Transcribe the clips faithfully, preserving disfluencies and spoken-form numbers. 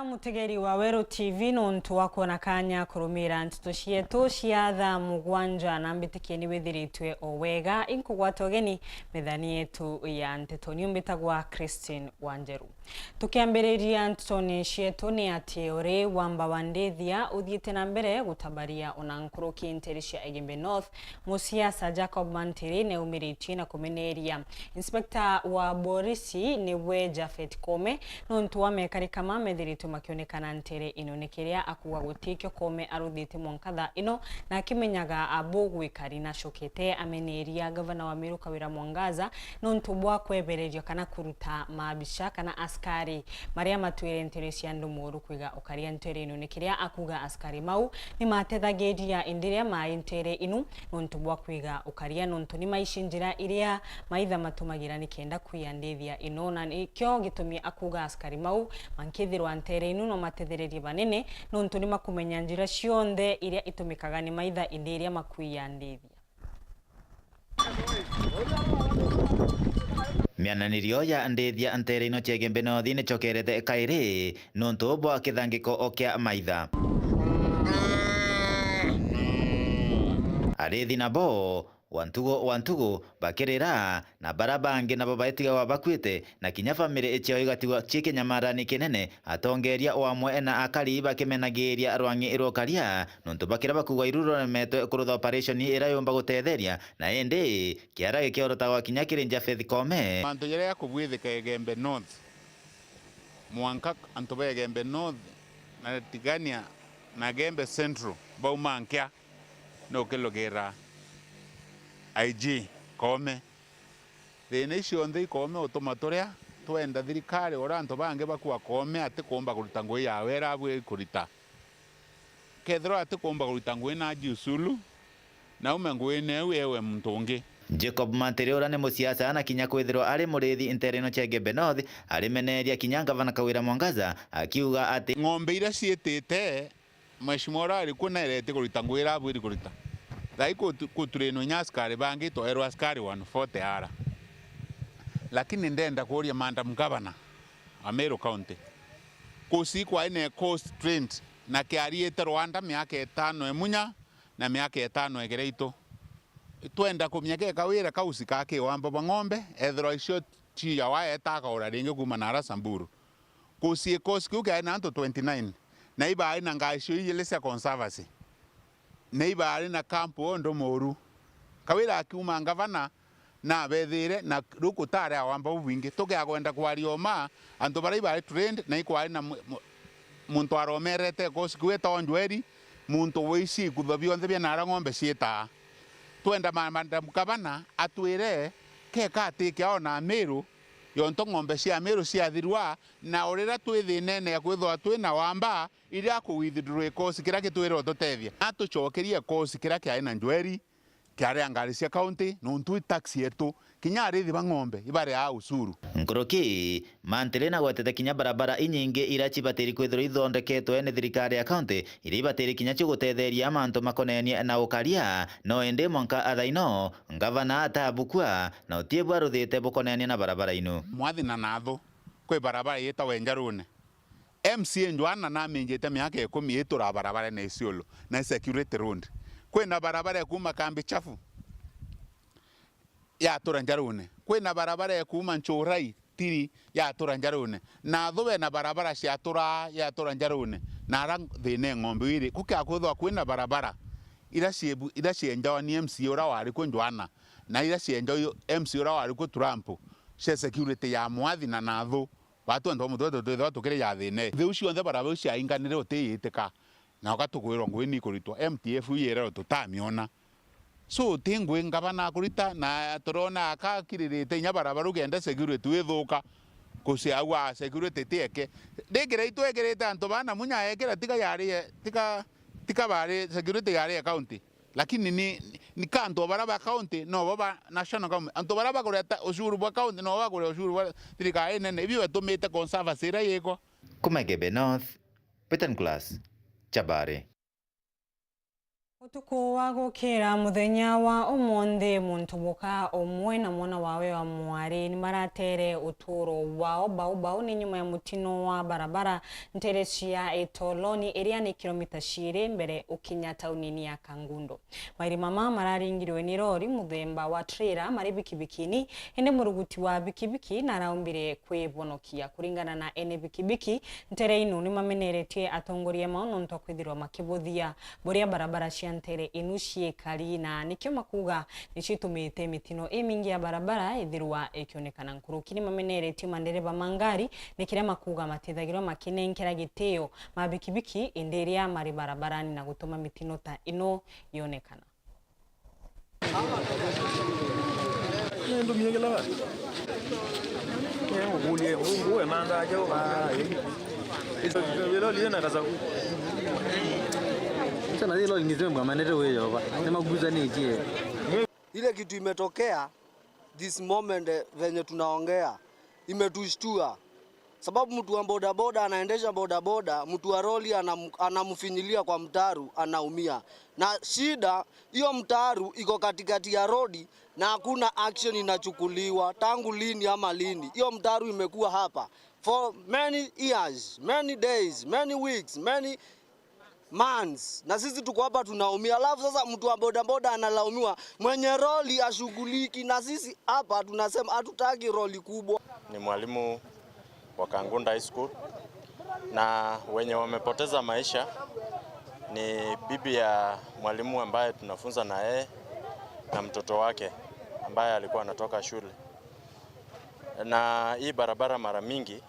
Mutegeri wa Weru T V, nontu wa kwona kanya kurumira nteto cietu cia thaa mugwanja, na mbitikie ni withiritwe o wega. Inkugwata ugeni methani yetu ya nteto. Niu mbitagwa Christine Wanjeru. Tukiambiriria ntetoni cietu, ni ati uri wamba wa ndithia uthiite na mbere gutabaria ona nkuruki nteere cia Igembe North, musiasa Jacob Mantiri ni aumiritie na kumeneria Inspector wa borisi niwe Japhet Koome, nontu wa mekari kama methiritwe makionekana nteere ino, ni kiria akuuga gutikio Koome aruthite mwanka thaa ino, na akimenyaga abu gwikari. Nacokete ameneria gavana wa Meru Kawira Mwangaza nontu bwa kwebererio kana kuruta maabica kana askari maria matwire nteere cia andu moru kwiga ukaria nteere ino, ni kiria akuuga askari mau ni matethagiria indi riria mai nteere inu nontu bwa kwiga ukaria, nontu ni maici njira iria maitha matumagira nikenda kwiya ndithia ino, na nikio gitumi akuuga askari mau mankithirwa nteere inu no matethererie banene, nontu ni makumenya njira cionthe iria itumikaga ni maitha indi iria makwiya ndithia. Miananirio ya ndithia nteere ino cia Igembe North nicokerete kairi nontu bwa kithangiko o kia maitha. Arithi nabo wa ntugu wa ntugu bakirira, na bara bangi nabo baitigagwa bakuite, na kinya famiri ciao igatigwa cii kinyamarani kinene. Atongeria o amwe na akari bakimenagiria rwang'i rwa ukaria, nontu bakira bakugwa iru ruremetwe kurutha operation iria yumba gutetheria, na indi kiara gikiorotagwa kinya kiri Japhet Koome. Mantu jaria jakubwithika Igembe North, mwanka antu ba Igembe North na Tigania na Igembe Central bauma nkia, nukilugira I G Koome. Thina ici cionthe i Koome utuma turia, twenda thirikari uria antu bangi bakua Koome atikumba kuruta ngugi yawe iria abui kurita. Kethirwa atikumba kuruta ngugi na ajiusulu, na aume nguine iu ewe muntu ungi. Jacob Mantiri uria ni musiasa na kinya kwithirwa ari murithi nteere ino cia Igembe North, arimeneria kinya ngavana Kawira Mwangaza akiuga ati ng'ombe iria ciitite Mheshimiwa uria ari kuo naireti kuruta ngugi iria abwiri kuruta. Thaa ii kutu-, kuturino inya askari bangi, twaerwa askari one forty ara. Lakini ndenda kuuria Madam Governor wa Meru County, kusi kwai na course trained na kiariite Rwanda miaka itano imunya na miaka itano igere itu. Twenda kumenya ke Kawira kausi ka ki wamba bwa ng'ombe, ethirwa icio ciiya waeta akaura ringi kuuma nara Samburu. Kusi gikosi kiu kiari na antu twenty nine, na ibaari na ngari cio ijiri cia conservancy, na ibaari na camp o ndu moru. Kawira akiuma ngavana na abethire, na riu gutari awamba bubwingi. Tukiakwenda kwaria uma, antu baria ibaari trained, na ikwari na mu-, mu-, muntu aromerete gikosi kiu etagwa Njweri, muntu wici ikutho bionthe bia nara ng'ombe ciitaa. Twenda ma-, Madam Gavana atwire keka atikia ona Amiru, yonto ng'ombe cia Amiru ciathirwa, na o riria twi thinene ya kwithirwa twi na wamba, iria ku withdraw gikosi kiria kitwire ututethia. Atucokerie gikosi kiria kiari na Njweri, kiaria ngari cia county, nontu i tax yetu, kinya arithi ba ng'ombe ibariaa ushuru. Nkuruki, Mantiri nagwetete kinya barabara inyingi iria cibatiri kwithirwa ithondeketwe ni thirikari ya county, iria ibatiri kinya cio gutetheria mantu makonenie na ukaria, no indi mwanka athaino, ngavana atabukua, na utie bwaruthite bukonenie na barabara inu. Mwathi na nathu, kwi barabara yitagwa Njarune. M C A Njwana naminjite miaka ikumi itura barabarene Isiolo na security road. Kwina barabara ya kuuma Kambi Chafu yatura Njarune. Kwina barabara ya kuuma Nchurai Tiri yatura Njarune. Nathu bena barabara ciatura yatura Njarune. Na ara thina e ng'ombe iri. Kukia kwithwa kwina barabara ira ciebu-, ira cienjawa ni M C A ura wari ku Njwana, na ira cienjawa M C A ura wari ku Trump, cia security ya Mwathi na Nathu. Batwenda mutwe tutwithwa tukiri ja thina. Thiu cionthe barabara iu ciainganire utiyitika. Na uga tukwirwa ngugi ni ikuritwa. M T F ii irerwa tutamiona. So, ti ngugi ngavana akurita, na turona aka akiririte inya barabara ukenda security withuka. Kuciagwa security ti eke. Ndikira itwekirite antu bana munya ekira tiga yari, tiga, tiga bari security yari ya county. Lakini ni, ni ka antu bara ba county, no bo ba national government. Antu bara bagureta ushuru bwa county, no bo bagure ushuru bwa thirikari nene. Ibio bitumite conservancy iria yikwa. Kuma Igembe North, Peter Nicholas, Chabari. Utuku wa gukira muthenya wa umunthi, muntu muka umwe na mwana wawe wa mwari ni maratere uturo wao bau bau ni nyuma ya mutino wa barabara ntere cia Itoloni, iria ni kilomita ciiri mbere ukinya taunini ya Kangundo. Mairi mama mararingirwe ni rori muthemba wa trailer mari bikibikini, indi muruguti wa bikibiki naraumbire kwibonokia. Kuringana na ene bikibiki, ntere ino ni mameneretie atongoria mao nontu wa kwithirwa makibuthia buria barabara cia ntere inu ciikari, na nikio makuga nicio itumite mitino imingi ya barabara ithirwa ikionekana nkuruki. Ni mameneretie mandereba ma ngari ni kiria makuga matithagirwa makinenkera gitio ma bikibiki indi iria mari barabarani na gutuma mitino ta ino yonekana. Nindumie kila watu. Ugulie Mungu we manga ajo. Ilo lile na kaza. Sasa na hilo ni zimwe manete wewe baba. Sema guza ni je. Ile kitu imetokea this moment, eh, venye tunaongea, imetushtua. Sababu mtu wa bodaboda anaendesha bodaboda, mtu wa lori anam-, anamfinyilia kwa mtaru, anaumia. Na shida, hiyo mtaru iko katikati ya rodi na hakuna action inachukuliwa. Tangu lini ama lini? Hiyo mtaru imekuwa hapa for many years, many days, many weeks, many months. Na sisi tuko hapa tunaumia. Alafu sasa mtu wa bodaboda analaumiwa, mwenye lori ashughuliki. Na sisi hapa tunasema hatutaki lori kubwa. Ni mwalimu wa Kangundo High School, na wenye wamepoteza maisha ni bibi ya mwalimu ambaye tunafunza na yeye na mtoto wake ambaye alikuwa anatoka shule. Na hii barabara mara mingi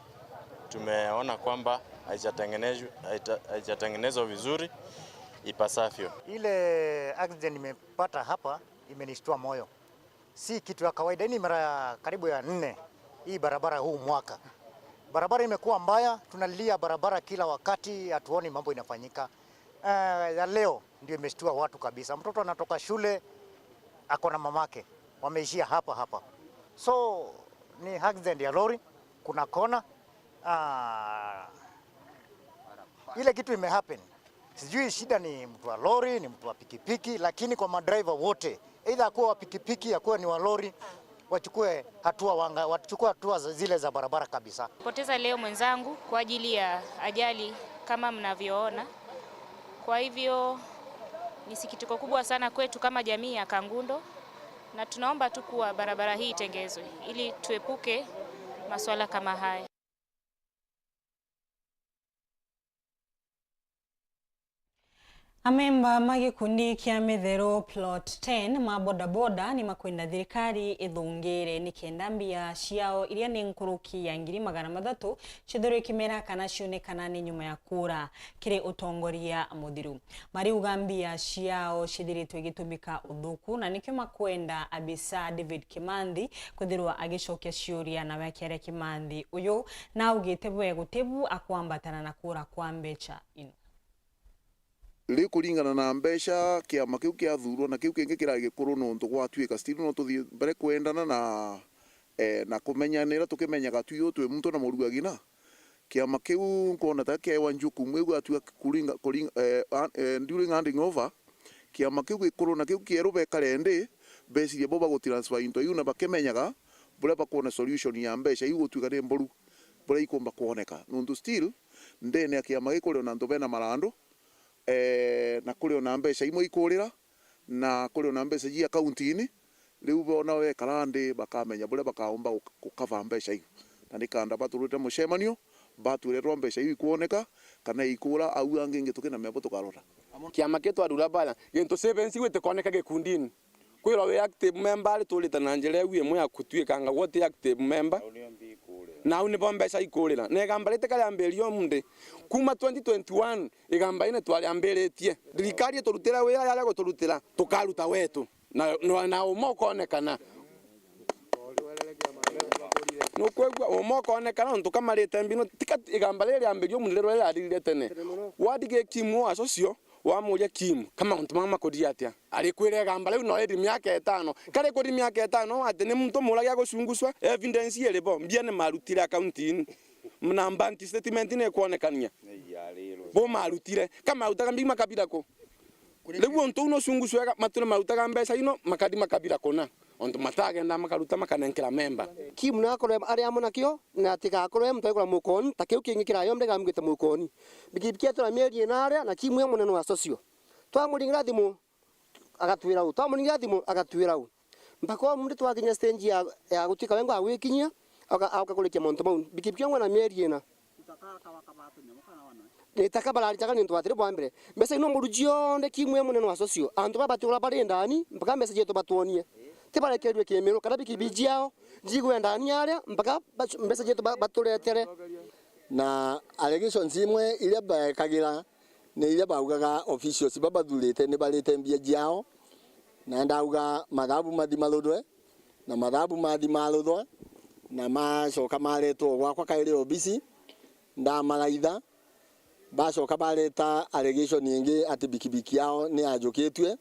tumeona kwamba haijatengenezwa, haita-, haijatengenezwa vizuri ipasavyo. Ile accident nimepata hapa imenishtua moyo. Si kitu ya kawaida. Hii ni mara ya karibu ya nne hii barabara huu mwaka. Barabara imekuwa mbaya, tunalilia barabara kila wakati, hatuoni mambo inafanyika. Eh, ya leo ndio imeshtua watu kabisa. Mtoto anatoka shule, ako na mamake, wameishia hapa hapa. So, ni accident ya lori, kuna kona. Ah, ile kitu imehappen, sijui shida ni mtu wa lori, ni mtu wa pikipiki, lakini kwa madriver wote, either akuwe wa pikipiki, akuwe ni wa lori, wachukue hatua wanga-, wachukue hatua za-, zile za barabara kabisa. Poteza leo mwenzangu kwa ajili ya ajali kama mnavyoona. Kwa hivyo, ni sikitiko kubwa sana kwetu kama jamii ya Kangundo, na tunaomba tu kuwa barabara hii itengezwe ili tuepuke masuala kama haya. Amemba ma gikundi kia Mitheru Plot ten ma bodaboda ni makwenda thirikari ithungire nikenda mbia ciao iria ni nkuruki ya ngiri magana mathatu cithirwe ikimera kana cionekana ni nyuma ya kura kiri utongoria muthiru. Mariuga mbia ciao cithiritwe igitumika uthuku, na nikio makwenda abisa David Kimanthi kwithirwa agicokia ciuria, nawe akiaria Kimanthi uyu naugite bwe gutibu akwambatana na kura kwa mbecha ino. Riu kuringana na mbecha, kiama kiu kiathurwa na kiu kingi kirari gikuru nontu gwatuika still no tuthii mbere kwendana na, eh, na kumenyanira tukimenyaga twi uu twi muntu na murua gina. Kiama kiu nkwona ta kiaewa njukumu iu atua kuringa, kuringa, eh, an-, eh, during handing over, kiama kiu gikuru na kiu kieru bekare ndi, becirie bo bagutransfer into iu na bakimenyaga buria bakwona solution ya mbecha iu gutuika ni mburu, buria ikumba kwoneka. Nontu still, ndene ya kiama gikuri ona antu bena marandu, eh, na kuri ona mbecha imwe ikurira, na kuri ona mbecha ji akaunti-ini, riu bona wekara ndi bakamenya buria bakaumba gu-, gukava mbecha iu. Na ni kanda baturite mucemanio, batwire rwa mbecha iu ikwoneka, kana ikura au angi ingi tukina mebo tukarora. Kiama kiu twarura baya, gintu savings iu itikoneka gikundini. Kwirwa wi active member ari turite na njira iu imwe ya kutuikanga gwe uti active member. Na au nibo mbecha ikurira. Na igamba riti kariambiria umunthi. Kuma twenty twenty-one, igamba ine twariambiritie. Thirikari iturutire wira yaria guturutira, tukaruta wetu. Na, na, na uma ukonekana. Nukwigua? Uma ukonekana, nontu kamarite mbino, tika igamba riri riambiria umunthi riria riathirire tene. Wadi gi Kim wa socio, wamuria Kim, ka mauntu mama makuthii atia? Arikwira igamba riu no riri miaka itano. Kari kuri miaka itano, ati ni muntu muragi agucunguswa, evidence iri bo, mbia ni marutire akaunti-ini. Na bank statement ni ikwonekania. Bo marutire. Ka marutaga mbia makabira ku? Riu untu uu nucungucu wega, matu ni marutaga mbeca ino, makari makabira kuna. Ontu matagenda makaruta makanenkera memba. Kim na akorwe ari amwe nakio, na atigakorwe muntu aikura mukoni, ta kiu kingi kirayo mbega amugite mukoni. Bikibiki atura mieri ina aria, na Kim e munene wa social. Twamuringira thimu, agatwira u. Twamuringira thimu, agatwira u. Mpaka umunthi twakinya stage ya, ya gutuika wengwa agwikinyia, auka, auka kurikia mauntu mau. Bikibiki ongwe na mieri ina. Ni taka bararitaga ni untu batiri bwa mbere. Mbeca ino mburu cionthe Kim e munene wa social. Antu baba bati ura bari ndani, mpaka mbeca cietu batwonie. Ti barekerue kimiru, kana bikibiji yao, njigwe ndani aria, mpaka ba-, mbeca cietu ba-, baturetere. Na allegations imwe iria baekagira ni iria baugaga officials babathurite ni barite mbia ciao, na ndauga mathabu mathimarurwe, na mathabu mathimaruthwa, na macoka maretwo gwakwa kairi obisi, ndamaraitha, bacoka bareta allegation ingi ati bikibiki yao ni yajukitue,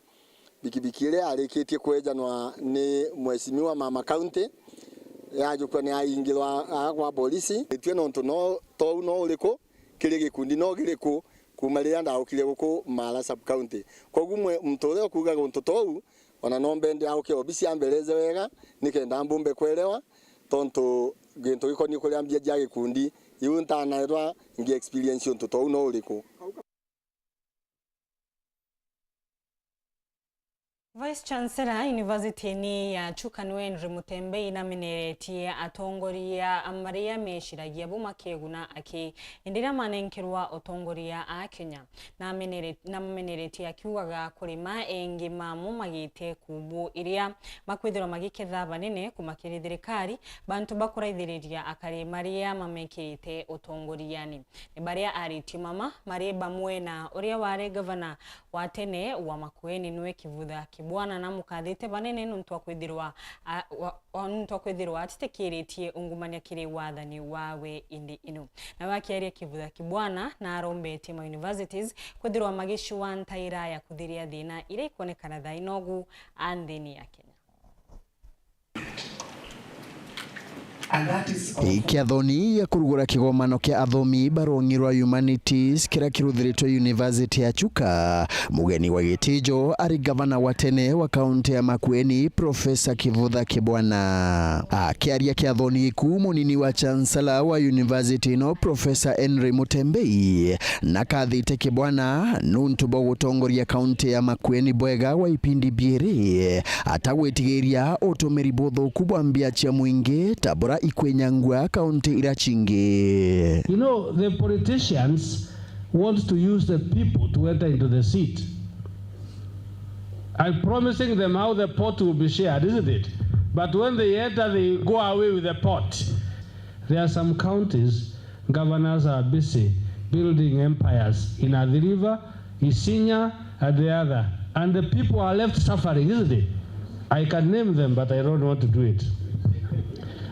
bikibiki iria yarikitie kwejanwa ni Mheshimiwa Mama County, yajukua ni yaingirwa aa kwa borisi. Itue nontu no, tou no uriku, kiri gikundi no giriku, kuuma riria ndaukire guku Mara sub county. Koguo mwe-, muntu uria ukuugaga untu tou, ona no mbende auke obisi ambereze wega, nikenda mbumbe kwerewa, tontu gintu gikoni kuria mbia cia gikundi, iu ntanairwa ngi experience untu tou no uriku. Vice Chancellor University-ini ya Chuka niwe Henry Mutembei nameneretie atongoria maria meciragia bo makeguna aki, indi riria manenkerwa utongoria a Kenya. Namenere-, nameneretie akiugaga kurima engi mamo magite kubu iria makwithirwa magiketha banene kuma kiri thirikari, bantu bakuraithiriria akari maria mamekirite utongoriani. Ni baria aritie mama mari bamwe na uria wari gavana wa tene wa Makueni niwe Kivutha Kibwana namukathite banene nuntu wa kwithirwa a-, wa-, o nuntu wa kwithirwa atitikiritie ungumania kiri wathani wawe indi ino. Nawe akiaria Kivutha Kibwana na arombetie ma universities kwithirwa magicua ntaira ya kuthiria thina iria ikwonekana thaa inogu a nthini ya Kenya. Kiathoni gia kurugura kigomano kia athomi ba rwongi rwa humanities kiria kiruthiritwe University ya Chuka, mugeni wa gitijo ari gavana wa tene wa kaunti ya Makueni, Professor Kivutha Kibwana. Akiaria kiathoni giku, munini wa chancellor wa university ino, Professor Henry Mutembei, nakathite Kibwana nuntu bwa gutongoria kaunti ya Makueni bwega gwa ipindi biiri, atagwitigiria utumiri buthuku bwa mbia cia mwingi ta bura ikwinyangua kaunti iria cingi. You know, the politicians want to use the people to enter into the seat. I'm promising them how the pot will be shared, isn't it? But when they enter, they go away with the pot. There are some counties, governors are busy building empires in Athi River, Isinya, and the other. And the people are left suffering, isn't it? I can name them, but I don't want to do it.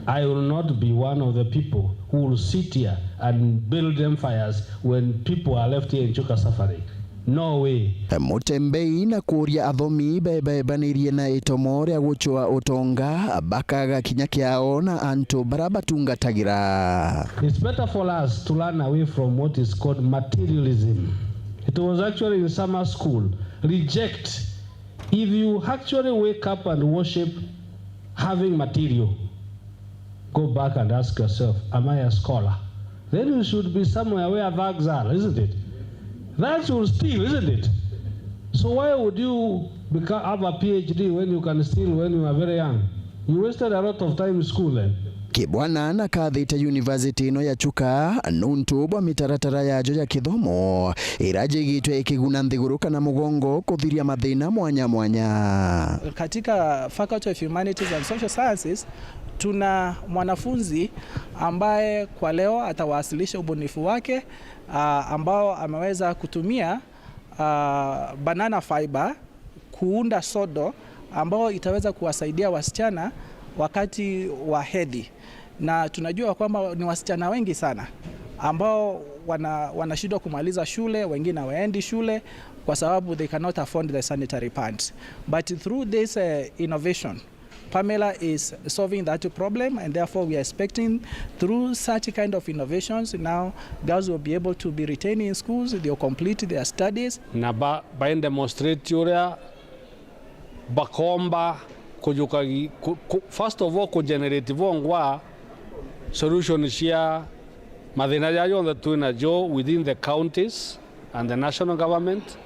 I will not be one of the people who will sit here and build empires when people are left here in Chuka suffering. No way. Mutembei na kuuria athomi bebeebanirie na itomo ria gucua utonga, bakaga kinya kiao na antu bara batungatagira. It's better for us to learn away from what is called materialism. It was actually in summer school. Reject. If you actually wake up and worship having material, go back and ask yourself, "Am I a scholar?" Then you should be somewhere where thugs are, isn't it? Thugs will steal, isn't it? So why would you become, have a P H D when you can steal when you are very young? You wasted a lot of time in school then. Kibwana nakathite university ino ya Chuka nuntu bwa mitaratara yajo ya kithomo ira jigitwe ikiguna nthiguru kana mugongo kuthiria mathina mwanya mwanya. Katika Faculty of Humanities and Social Sciences, tuna mwanafunzi ambaye kwa leo atawasilisha ubunifu wake, ah, ambao ameweza kutumia, ah, banana fiber kuunda sodo ambao itaweza kuwasaidia wasichana wakati wa hedhi. Na tunajua kwamba ni wasichana wengi sana ambao wana-, wanashindwa kumaliza shule, wengine hawaendi shule kwa sababu they cannot afford the sanitary pads. But through this, eh, innovation, Pamela is solving that problem, and therefore we are expecting, through such kind of innovations, now girls will be able to be retained in schools, they'll complete their studies. Na ba, ba demonstrate uria bakomba kujuka gi-, ku-, ku-, first of all, ku generate bongwa solution cia mathina jaja jonthe twinajo within the counties and the national government,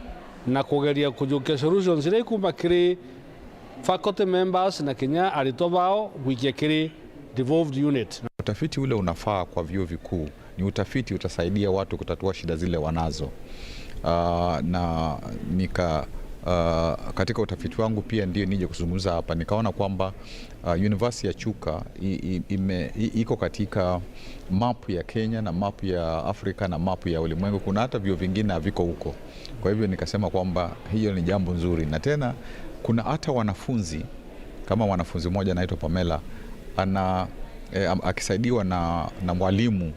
na kugeria kujukia solutions iria ikuma kiri faculty members na kinya aritwa bao gwikia kiri devolved unit. Utafiti ule unafaa kwa vyuo vikuu ni utafiti utasaidia watu kutatua shida zile wanazo. Ah, na nika-, ah, katika utafiti wangu pia ndio nije kuzungumza hapa, nikaona kwamba, ah, University ya Chuka i-, i-, ime-, i-, iko katika map ya Kenya na map ya Afrika na map ya ulimwengu. Kuna hata vyuo vingine haviko huko. Kwa hivyo nikasema kwamba hiyo ni jambo nzuri, na tena kuna hata wanafunzi kama mwanafunzi mmoja anaitwa Pamela, ana, eh, am-, akisaidiwa na, na mwalimu,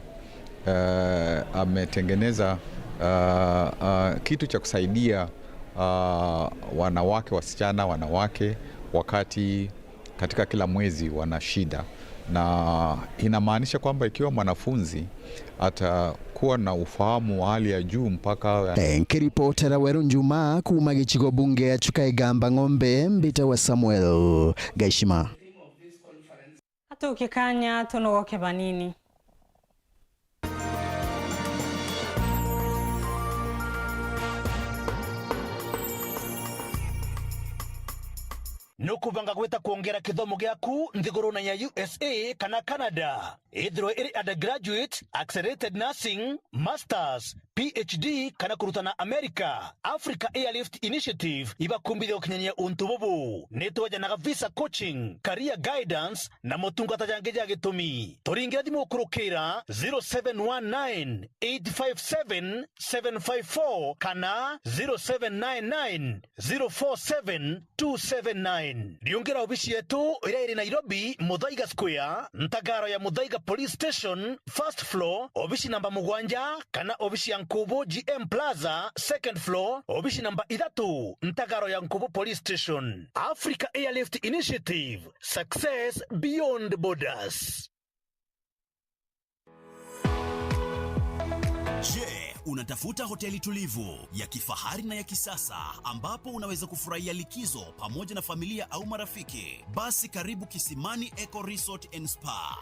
eh, ametengeneza, ah, ah, kitu cha kusaidia, ah, wanawake, wasichana, wanawake, wakati katika kila mwezi wana shida, na inamaanisha kwamba ikiwa mwanafunzi atakuwa na ufahamu wa hali ya juu mpaka awe Eh, nkiripotera Weru Njuma kuuma gicigo bunge ya Chuka Igamba Ng'ombe, mbitawa Samuel Gaishima. Atuki kanya tunogoke banini. Nukubanga gwita kwongera kithomo giaku nthigurune ya U S A kana Canada? Ithirwe iri undergraduate, accelerated nursing, masters, P H D kana kurutana America, Africa Airlift Initiative ibakumbithia gukinyania untu bubu. Nitwejanaga visa coaching, career guidance na motungata jangi ja gitumi. Turingire thimu ukurukira zero seven one nine, eight five seven, seven five four kana zero seven nine nine, zero four seven, two seven nine. Riungira obici yetu iria iri Nairobi, Muthaiga Square, ntagaro ya Muthaiga Police Station, first floor, obici namba mugwanja, kana obici ya Nkubu G M Plaza, second floor, obici namba ithatu, ntagaro ya Nkubu Police Station. Africa Airlift Initiative, success beyond borders. Je, unatafuta hoteli tulivu, ya kifahari na ya kisasa ambapo unaweza kufurahia likizo pamoja na familia au marafiki? Basi karibu Kisimani Eco Resort and Spa.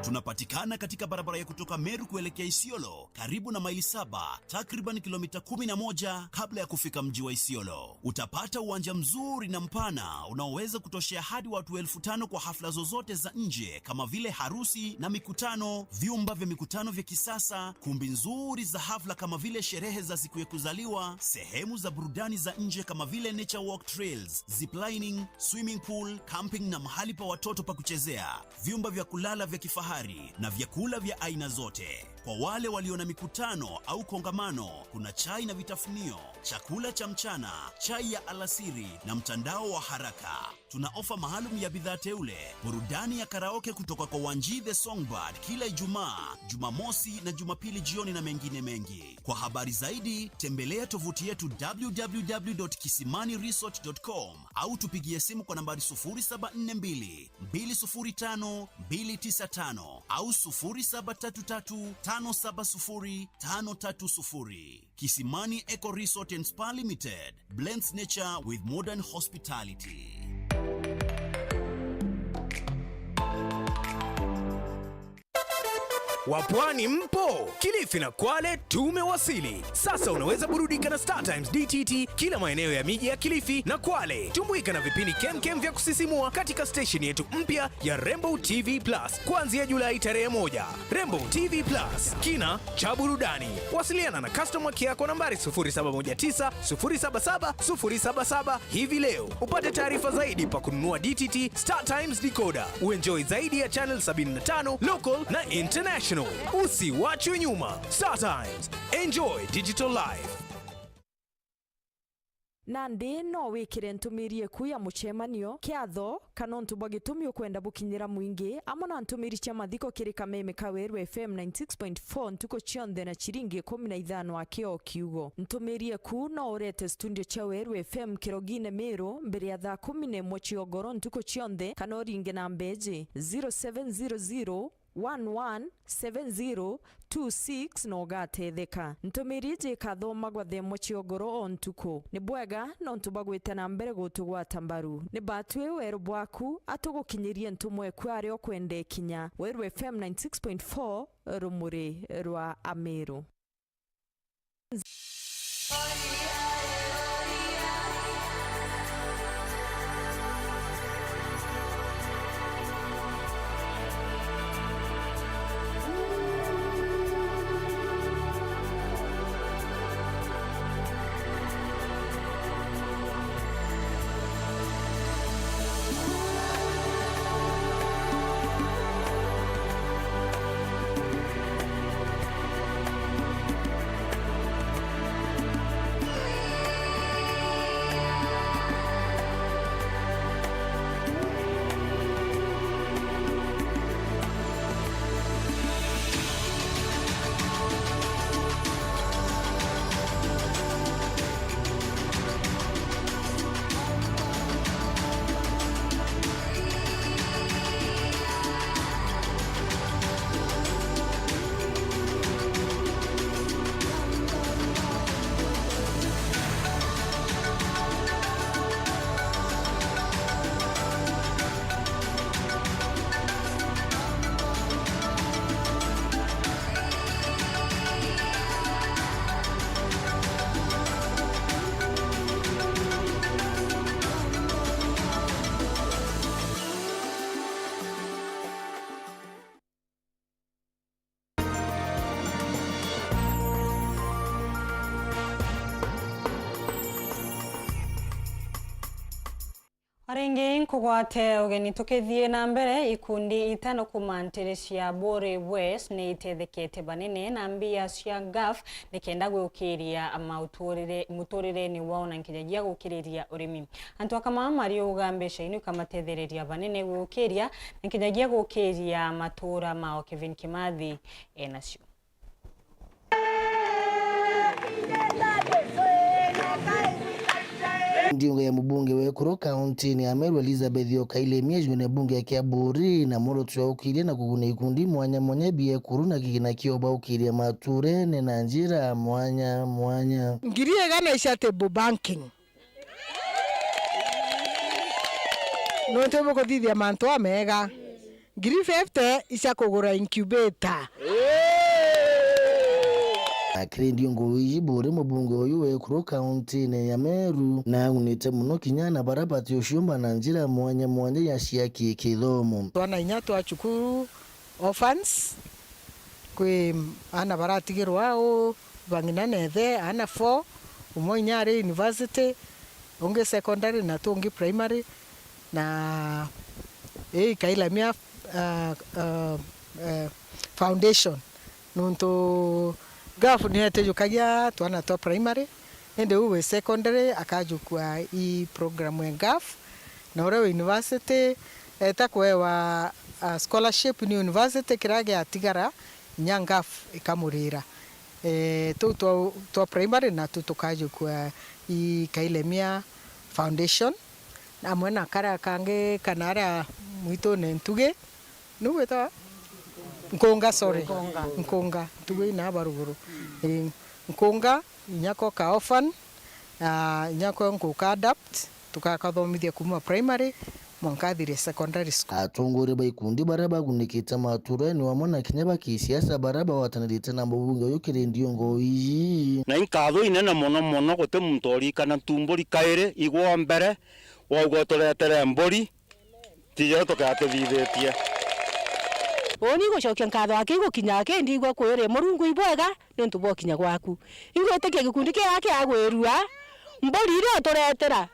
Tunapatikana katika barabara ya kutoka Meru kuelekea Isiolo, karibu na Maili Saba, takriban kilomita kumi na moja kabla ya kufika mji wa Isiolo. Utapata uwanja mzuri na mpana unaoweza kutoshea hadi watu elfu tano kwa hafla zozote za nje kama vile harusi na mikutano, vyumba vya mikutano vya kisasa, kumbi nzuri za hafla kama vile sherehe za siku ya kuzaliwa, sehemu za burudani za nje kama vile nature walk trails, ziplining, swimming pool, camping na mahali pa watoto pa kuchezea, vyumba vya kulala vya kifahari na vyakula vya aina zote. Kwa wale walio na mikutano au kongamano, kuna chai na vitafunio, chakula cha mchana, chai ya alasiri na mtandao wa haraka. Tuna ofa maalum ya bidhaa teule, burudani ya karaoke kutoka kwa Wanji the Songbird kila Ijumaa, Jumamosi na Jumapili jioni na mengine mengi. Kwa habari zaidi, tembelea tovuti yetu w w w dot kisimani resort dot com au tupigie simu kwa nambari sufuri saba nne mbili, mbili sufuri tano, mbili tisa tano au sufuri saba tatu tatu, tano saba sufuri, tano tatu sufuri. Kisimani Eco Resort and Spa Limited blends nature with modern hospitality. Wapwani mpo? Kilifi na Kwale tumewasili. Sasa unaweza burudika na Star Times D T T kila maeneo ya miji ya Kilifi na Kwale. Tumbuika na vipindi kemkem vya kusisimua katika station yetu mpya ya Rainbow T V Plus kuanzia Julai tarehe moja. Rainbow T V Plus, kina cha burudani. Wasiliana na customer care kwa nambari sufuri saba moja tisa, sufuri saba saba, sufuri saba saba hivi leo upate taarifa zaidi pa kununua D T T Star Times decoder. Uenjoy zaidi ya channel sabini na tano, local na international. Usiwachwe nyuma. Star Times. Enjoy digital life. Nandi no wikire ntumiri eku ya mucemanio, kiatho, kana untu bwa gitumi ukwenda bukinyira mwingi, amwe na ntumiri cia mathiko kiri kameme ka Weru F M ninety six point four ntuku cionthe na ciringi ikumi na ithano aki o kiugo. Ntumiri eku no urete studio cia Weru F M Kirogine Miru mbere ya thaa kumi na imwe cia ugoro ntuku cionthe, kana uringe namba iji, zero seven zero zero, one one seven zero two six na ugatetheka. Ntumiri iji ikathomagwa thaa imwe cia ugoro o ntuku. Ni bwega nontu bwa gwita na mbere gutugwata mbaru. Ni batwi weru bwaku, atugukinyirie ntumwa eku aria ukwenda ikinya. Weru F M ninety six point four, rumuri rwa Amiru. O ringi nkugwate ugeni tukithie na mbere, ikundi itano kuuma ntiri cia Buri West ni itethekete banene na mbia cia ngaf nikenda gukiria mauturire-, muturirene wao na nkinyagia gukiriria urimi. Antu a Kamama mariuga mbeca inu ikamatethereria banene gukiria na nkinyagia gukiria matura mao. Kevin Kimathi enacio. Ndiunga ya mubunge wa ekuru kaunti-ini ya Meru Elizabeth Okaile Miejwe na bunge ya Kiaburi na mworoto jwa ukiria na kuguna ikundi mwanya mwanya bia ekuru na kigina kio baukiria maturene na njira mwanya mwanya. Ngiri igana cia table banking. Nontu bukuthithia mantu amega. Ngiri fifty icia kugura incubator. Akiri ndiungu iji Buri mubunge uyu wa ekuru kaunti-ini ya Meru, na agunite muno kinya na bara bati uciumba na njira mwanya mwanya ya cia ki-, kithomo. Twana inya twa cukuru, orphans, kwi aana baratigirwa au, bang'ina na ithe, aana four, umwe inya ari university, ungi secondary na tungi primary, na ii Kailamia, ah, ah, eh, Foundation. Nontu ngaf ni etijukagia twana twa primary, indi uu wi secondary akajukua ii program ya ngaf, na uria wi university eta kuewa, ah, scholarship ni university, kiria giatigara inya ngaf ikamurira. Eh, tuu twa, twa primary natu tukajukua ii Kailemia Foundation, amwe na karia kangi kana aria mwitune Ntugi, niu gwitawa? Nkunga, sorry. Nkunga. Nkunga, Ntugi ina aba ruguru. Ii, Nkunga, inya ko ka orphan, na inya ko nkuka adapt, tukakathomithia kuuma primary mwanka athire secondary school. Atongoria ba ikundi baria bagunikite maturene amwe na kinya ba kisiasa baria bagwatanirite na mubunge uyu kiri ndiongo iji. Na inkatho inene mono mono, guti muntu urikana ntumburi kairi, igwa mbere, wauga uturetere mburi, tijo tukea tuthithitie. Uuni gucokia nkatho aki gukinya aki, ndigua kwiri Murungu ibwega niuntu bwa ukinya gwaku. Ingwitikia gikundi kia kia gwirua, mburi iria uturetera,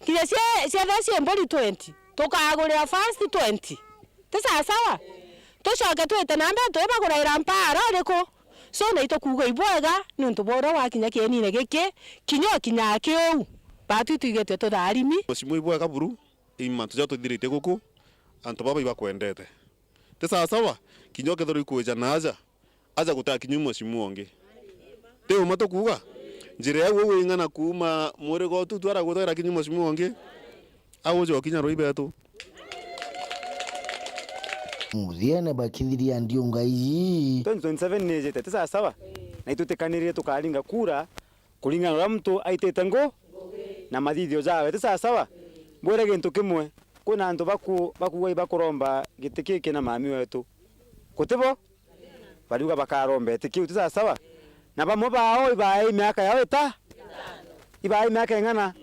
kinya cia, cia thaa cia mburi twenty, tukagurira first twenty. Ti sawa sawa? Tucoke twite na mbere twibaguraira mpaara uriku? So, na itukuuga ibwega niuntu bwa uria wakinya kienine giki, kinya ukinya aki uu, Ati twigete tutharimi. Mheshimiwa ibwega buru, i mantu ja tuthirite guku, antu baba ibakwendete. Ti sawasawa, kinya ukethirwa ikwija na aja, aja gutakinywi mheshimiwa ungi. Ti uma tukuuga? Njira iu uu ing'ana kuuma murigo tutu ara gutagira kinywi mheshimiwa ungi. Au uja ukinya rui betu. Muthiene bakithiria ndiunga iji. Twenty twenty-seven ni ijite, ti sawasawa? Na itutikanirire tukaringa kura kuringana na uria muntu aitite ngu na mathithio jawe, ti sawasawa? Mbwire gintu kimwe, kwina antu baku-, bakuuga ibakuromba giti kiki na mami wetu. Guti bo? Bariuga bakaromba giti kiu, ti sawasawa? Na bamwe bao ibae miaka yao ita? Ibae miaka ing'ana?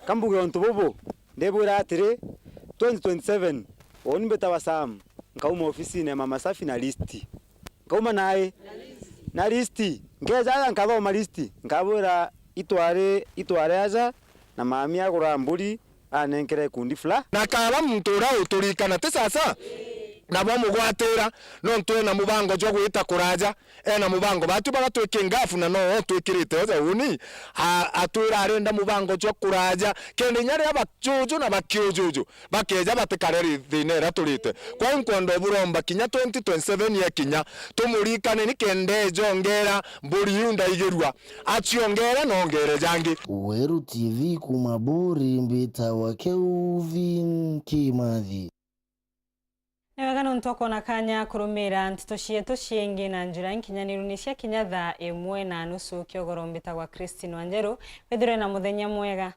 Ka mbuge untu bubu, ndibwira atiri, twenty twenty-seven, uuni mbitawa Sam, nkauma ofisine ya Mama Safi na list. Nkauma nai? Na list. Nkeja aja nkathoma list, nkabwira itwari, itwari aja, na mami agura mburi, anenkere ikundi fula. Na kaba muntu uria uturikana, ti sawasawa? Na bamugwatira, nontu ena mubango jwa gwita kuraja, ena mubango. Batu baria twiki ngafu na no twikirite oja uni, a-, atwira arenda mubango jwa kuraja, kenda inya riria bajuju na bakiujuju bakeja batikare ri-, thina iria turite. Kwa hiyo nkwenda uburomba kinya twenty twenty-seven yekinya, tumurikane ni kenda eja ongera mburi iu ndaigirua, aciongere na ongere jangi. Weru T V kuuma Buri, mbitawa Kelvin Kimathi. Ni wega nontu ukoona kaanya kurumira nteto cietu ciingi na njira nkinyaniru ni cia kinya thaa imwe na nusu kiogoro. Mbitagwa Christine Wanjeru. Withirwe na muthenya mwega.